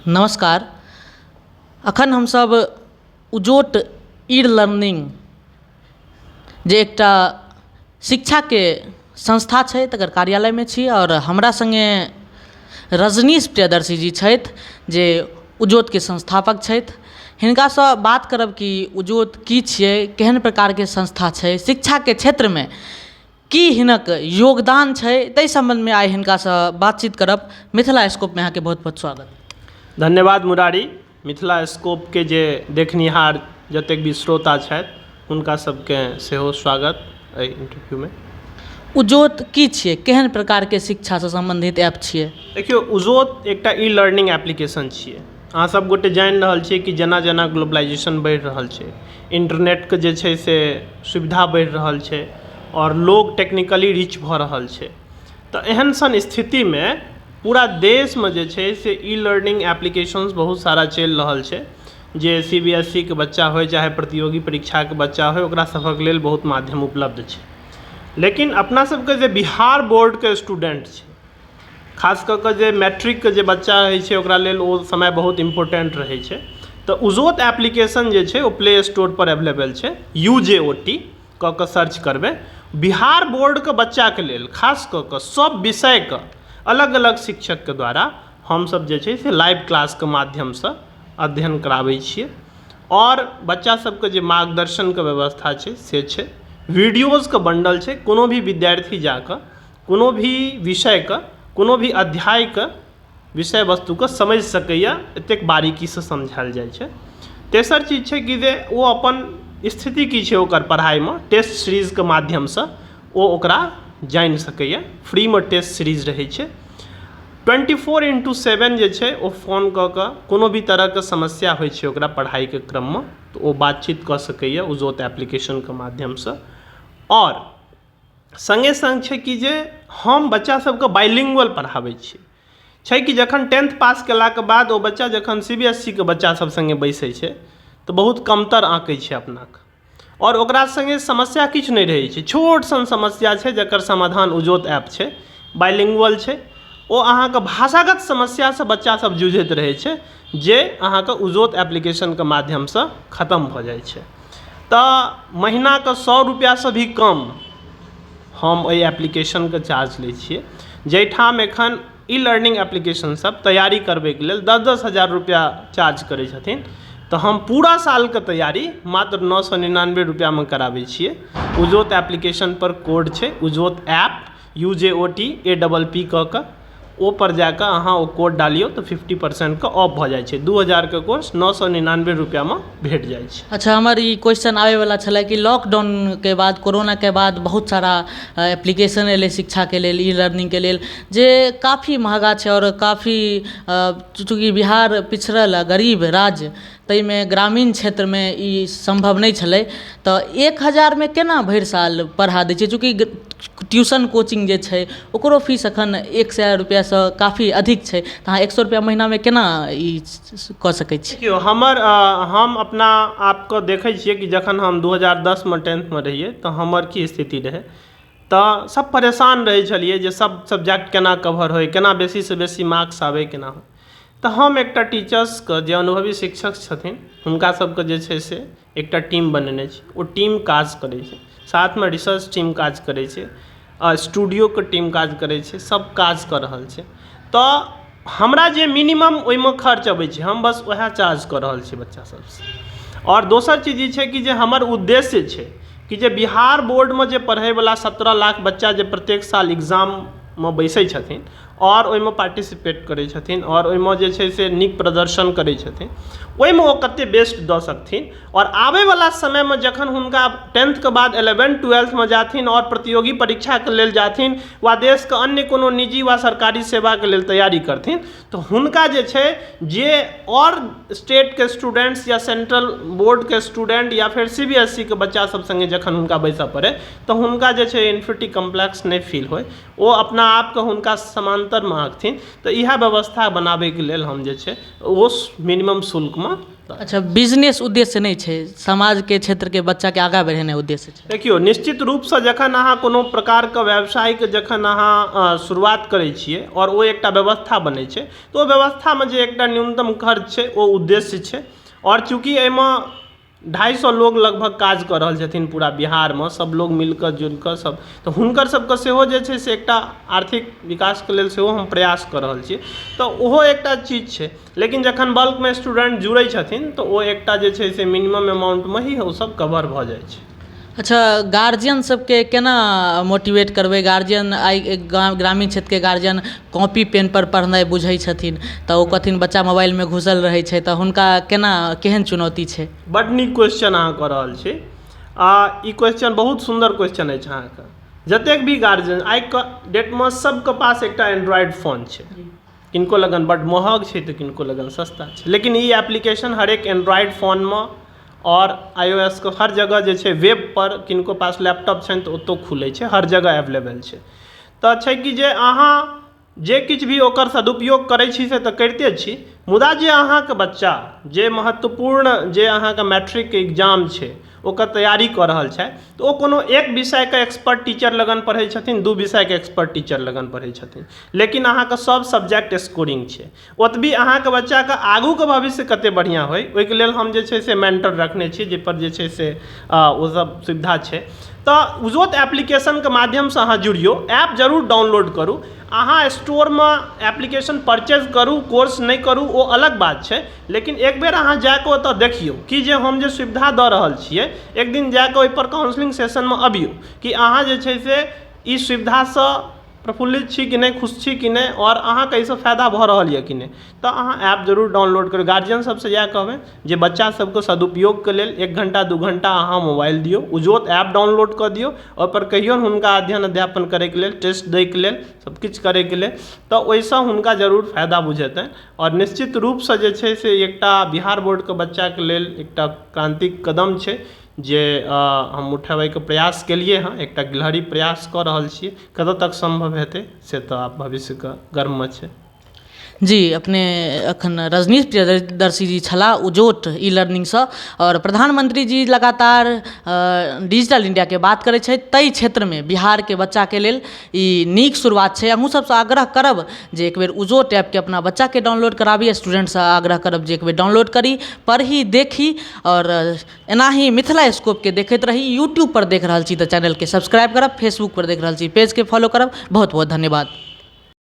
नमस्कार। अखन हमसभ उजोट ई लर्निंग जे एकटा शिक्षाके संस्था छै, तकर कार्यालयमे छी आओर हमरा सङ्गे रजनीश प्रियदर्शी जी छथि, जे उजोतके संस्थापक छथि। हिनकासँ बात करब कि उजोत की छियै, केहन प्रकारके संस्था छै, शिक्षाके क्षेत्रमे की हिनक योगदान छै। ताहि सम्बन्धमे आइ हिनकासँ बातचीत करब। मिथिला स्कोपमे अहाँके बहुत बहुत स्वागत। धन्यवाद मुरारी। मिथिला स्कोपके जे देखनिहार जतेक भी श्रोता छथि, हुनका सबके सेहो स्वागत एहि इंटरव्यूमे। उजोत की छियै? केहन प्रकारके शिक्षासँ सम्बन्धित ऐप छियै? देखियौ, उजोत एकटा ई लर्निंग एप्लीकेशन छियै। अहाँ सब गोटे जानि रहल छियै कि जेना जेना ग्लोबलाइजेशन बढ़ि रहल छै, इंटरनेटके जे छै से सुविधा बढ़ि रहल छै आओर लोग टेक्निकली रिच भऽ रहल छै, तऽ एहन सन स्थितिमे पूरा देशमे जे छै से ई लर्निंग एप्लीकेशंस बहुत सारा चलि रहल छै। जे सीबीएसई के बच्चा होइ, चाहे प्रतियोगी परीक्षाके बच्चा होइ, ओकरा सभक लेल बहुत माध्यम उपलब्ध छै। लेकिन अपना सबके जे बिहार बोर्डके स्टूडेंट छै, खास कऽ कऽ जे मैट्रिकके जे बच्चा होइ छै, ओकरा लेल ओ समय बहुत इम्पोर्टेंट रहै छै। तऽ उजोत एप्लीकेशन जे छै, ओ प्ले स्टोर पर अवेलेबल छै। यूजेओटी कऽ कऽ सर्च करबै। बिहार बोर्डके बच्चाके लेल खास कऽ कऽ सभ विषयके अलग अलग शिक्षकके द्वारा हमसभ जे छै से लाइव क्लासके माध्यमसँ अध्ययन कराबै छियै आओर बच्चा सबके जे मार्गदर्शनके व्यवस्था छै से छै। वीडियोज़के बंडल छै। कोनो भी विद्यार्थी जाकऽ कोनो भी विषयके, कोनो भी अध्यायके विषय वस्तुके समझि सकैए, एतेक बारीकीसँ समझायल जाइ छै। तेसर चीज छै कि जे ओ अपन स्थिति की छै ओकर पढ़ाइमे, टेस्ट सीरीजके माध्यमसँ ओ ओकरा जानि सकैए। फ्रीमे टेस्ट सीरीज रहै छै। 24x7 जे छै, ओ फोन कऽ कऽ कोनो भी तरहके समस्या होइ छै ओकरा पढ़ाइके क्रममे, तऽ ओ बातचीत कऽ सकैए उजोत एप्लीकेशनके माध्यमसँ। आओर सङ्गे सङ्ग छै कि जे हम बच्चा सबके बाइलिंगुअल पढ़ाबै छी। छै कि जखन टेंथ पास केलाके बाद ओ बच्चा जखन सीबीएसई के बच्चा सब सङ्गे बैसै छै, तऽ बहुत कमतर आँकै छै अपनाके आओर ओकरा सङ्गे समस्या किछु नहि रहै छै। छोट सन समस्या छै, जकर समाधान उजोत ऐप छै। बाइलिंगुअल छै ओ। अहाँके भाषागत समस्यासँ बच्चा सब जूझैत रहै छै, जे अहाँके उजोत एप्लीकेशनके माध्यमसँ खतम भऽ जाइ छै। तऽ महीनाके 100 रुपैआसँ भी कम हम ओहि एप्लीकेशनके चार्ज लै छियै, जाहिठाम एखन ई लर्निंग एप्लीकेशन सब तैयारी करबैके लेल 10-10 हजार रुपैआ चार्ज करै छथिन, तऽ हम पूरा सालके तैयारी मात्र 999 रुपैआमे कराबै छियै। उजोत एप्लीकेशन पर कोड छै, उजोत ऐप, यूजेओटी ए डबल पी कऽ कऽ ओ पर जाकऽ अहाँ ओ कोड डालियौ तऽ 50%के ऑफ भऽ जाइ छै। 2000के कोर्स 999 रुपैआमे भेट जाइ छै। अच्छा, हमर ई क्वेश्चन आबैवला छलै कि लॉकडाउनके बाद, कोरोनाके बाद बहुत सारा एप्लीकेशन एलै शिक्षाके लेल, ई लर्निंगके लेल, जे काफी महगा छै। आओर काफी चूँकि बिहार पिछड़ल आ गरीब राज्य, ताहिमे ग्रामीण क्षेत्रमे ई सम्भव नहि छलै, तऽ 1000मे केना भरि साल पढ़ा दै छियै? चूँकि ट्यूशन कोचिंग जे छै, ओकरो फीस एखन 100 रुपैआसँ काफी अधिक छै, तऽ अहाँ 100 रुपैआ महीनामे केना ई कऽ सकै छी? देखियौ, हम अपना आपके देखै छियै कि जखन हम 2010मे टेंथमे रहियै, तऽ हमर की स्थिति रहै। तऽ सब परेशान रहै छलियै जे सब सब्जेक्ट केना कवर होइ, केना बेसीसँ बेसी मार्क्स आबै, केना होइ। तऽ हम एकटा टीचर्सके, जे अनुभवी शिक्षक छथिन, हुनका सबके जे छै से एकटा टीम बनेने छी। ओ टीम काज करै छै। साथमे रिसर्च टीम काज करै छै आ स्टूडियोके टीम काज करै छै। सब काज कऽ रहल छै। तऽ हमरा जे मिनिमम ओहिमे खर्च अबै छै, हम बस वएह चार्ज कऽ रहल छी बच्चा सबसँ। आओर दोसर चीज ई छै कि जे हमर उद्देश्य छै कि जे बिहार बोर्डमे जे पढ़ैवला 17 लाख बच्चा जे प्रत्येक साल एग्जाममे बैसै छथिन आओर ओहिमे पार्टिसिपेट करै छथिन आओर ओहिमे जे छै से नीक प्रदर्शन करै छथिन, ओहिमे ओ कतेक बेस्ट दऽ सकथिन। आओर आबैवला समयमे जखन हुनका टेंथके बाद इलेवेंथ ट्वेल्थमे जाथिन आओर प्रतियोगी परीक्षाके लेल जाथिन वा देशके अन्य कोनो निजी वा सरकारी सेवाके लेल तैयारी करथिन, तऽ हुनका जे छै जे आओर स्टेटके स्टूडेंट्स या सेंट्रल बोर्डके स्टूडेंट या फेर सीबीएसई के बच्चा सब सङ्गे जखन हुनका बैसऽ पड़ै, तऽ हुनका जे छै इन्फीरियरिटी कम्प्लेक्स नहि फील होइ। ओ अपना आपके हुनका समान समानान्तरमे आनथिन। तऽ इएह व्यवस्था बनाबैके लेल हम जे छै ओ मिनिमम शुल्कमे। अच्छा, बिजनेस उद्देश्य नहि छै, समाजके क्षेत्रके बच्चाके आगाँ बढ़ेनाइ उद्देश्य छै। देखियौ, निश्चित रूपसँ जखन अहाँ कोनो प्रकारके व्यवसायके जखन अहाँ शुरुआत करै छियै आओर ओ एकटा व्यवस्था बनै छै, तऽ ओ व्यवस्थामे जे एकटा न्यूनतम खर्च छै ओ उद्देश्य छै। आओर चूँकि एहिमे 250 लोग लगभग काज कऽ रहल छथिन पूरा बिहारमे, सब लोग मिलकऽ जुलिकऽ सब, तऽ हुनकर सबके सेहो जे छै से एकटा आर्थिक विकासके लेल सेहो हम प्रयास कऽ रहल छी, तऽ ओहो एकटा चीज छै। लेकिन जखन बल्कमे स्टूडेंट जुड़ै छथिन तऽ ओ एकटा जे छै से मिनिमम अमाउंटमे ही ओसब कवर भऽ जाइ छै। अच्छा, गार्जियन सबके केना मोटिवेट करबै? गार्जियन आइ ग्रामीण क्षेत्रके गार्जियन कॉपी पेन पर पढ़नाइ बुझै छथिन, तऽ ओ कहथिन बच्चा मोबाइलमे घुसल रहै छै, तऽ हुनका केना, केहन चुनौती छै? बड नीक क्वेश्चन अहाँ कऽ रहल छी आ ई क्वेश्चन बहुत सुन्दर क्वेश्चन अछि अहाँके। जतेक भी गार्जियन, आइके डेटमे सबके पास एकटा एंड्रॉयड फोन छै, किनको लगन बड महग छै तऽ किनको लगन सस्ता छै, लेकिन ई एप्लीकेशन हरेक एंड्रॉयड फोनमे आओर iOS के हर जगह जे छै, वेब पर किनको पास लैपटॉप छनि तऽ ओतौ खुलै छै, हर जगह एवेलेबल छै। तऽ छै कि जे अहाँ जे किछु भी ओकर सदुपयोग करै छी से तऽ करिते छी, मुदा जे अहाँके बच्चा जे महत्वपूर्ण जे अहाँके मैट्रिकके एग्जाम छै ओकर तैयारी कऽ रहल छथि, तऽ ओ कोनो एक विषयके एक्सपर्ट टीचर लगन पढ़ै छथिन, दू विषयके एक्सपर्ट टीचर लगन पढ़ै छथिन, लेकिन अहाँके सब सब्जेक्ट स्कोरिंग छै। ओतबी अहाँके बच्चाके आगूके भविष्य कते बढ़िआँ होइ ओहिके लेल हम जे छै से मेंटर रखने छी, जाहिपर जे छै से ओ सब सुविधा छै। तऽ उजोत एप्लीकेशनके माध्यमसँ अहाँ जुड़ियौ, ऐप जरूर डाउनलोड करू, अहाँ स्टोरमे एप्लीकेशन परचेज करू, कोर्स नहि करू ओ अलग बात छै, लेकिन एक बेर अहाँ जाकऽ ओतऽ देखियौ कि जे हम जे सुविधा दऽ रहल छियै, एक दिन जाकऽ ओहिपर काउंसलिंग सेशनमे अबियौ कि अहाँ जे छै से ई सुविधासँ प्रफुल्लित छी कि नहि, खुश छी कि नहि, आओर अहाँके एहिसँ फायदा भऽ रहल यऽ कि नहि। तऽ अहाँ ऐप जरूर डाउनलोड करू। गार्जियन सबसँ इएह कहबै जे बच्चा सबके सदुपयोगके लेल 1 घंटा 2 घंटा अहाँ मोबाइल दियौ, उजोत ऐप डाउनलोड कऽ दियौ, ओहिपर कहियौ हुनका अध्ययन अध्यापन करैके लेल, टेस्ट दैके लेल, सब किछु करैके लेल, तऽ ओहिसँ हुनका जरूर फायदा बुझेतनि। आओर निश्चित रूपसँ जे छै से एकटा बिहार बोर्डके बच्चाके लेल एकटा क्रान्तिक कदम छै जे हम उठेबैके प्रयास केलियै हँ, एकटा गिलहरी प्रयास कऽ रहल छी, कतऽ तक सम्भव हेतै से तऽ आब भविष्यके गर्भमे छै। जी, अपने अखन रजनीश प्रियदर्शी जी छलाह उजोट ई लर्निंगसँ। आओर प्रधानमंत्री जी लगातार डिजिटल इंडियाके बात करै छथि, ताहि क्षेत्रमे बिहारके बच्चाके लेल ई नीक शुरुआत छै। अहूँ सबसँ आग्रह करब जे एक बेर उजोट ऐपके अपना बच्चाके डाउनलोड कराबी, स्टूडेंटसँ आग्रह करब जे एक बेर डाउनलोड करी, पढ़ी, देखी आओर एनाही मिथिला स्कोपके देखैत रही। यूट्यूब पर देख रहल छी तऽ चैनलके सब्सक्राइब करब, फेसबुक पर देख रहल छी पेजके फॉलो करब। बहुत बहुत धन्यवाद।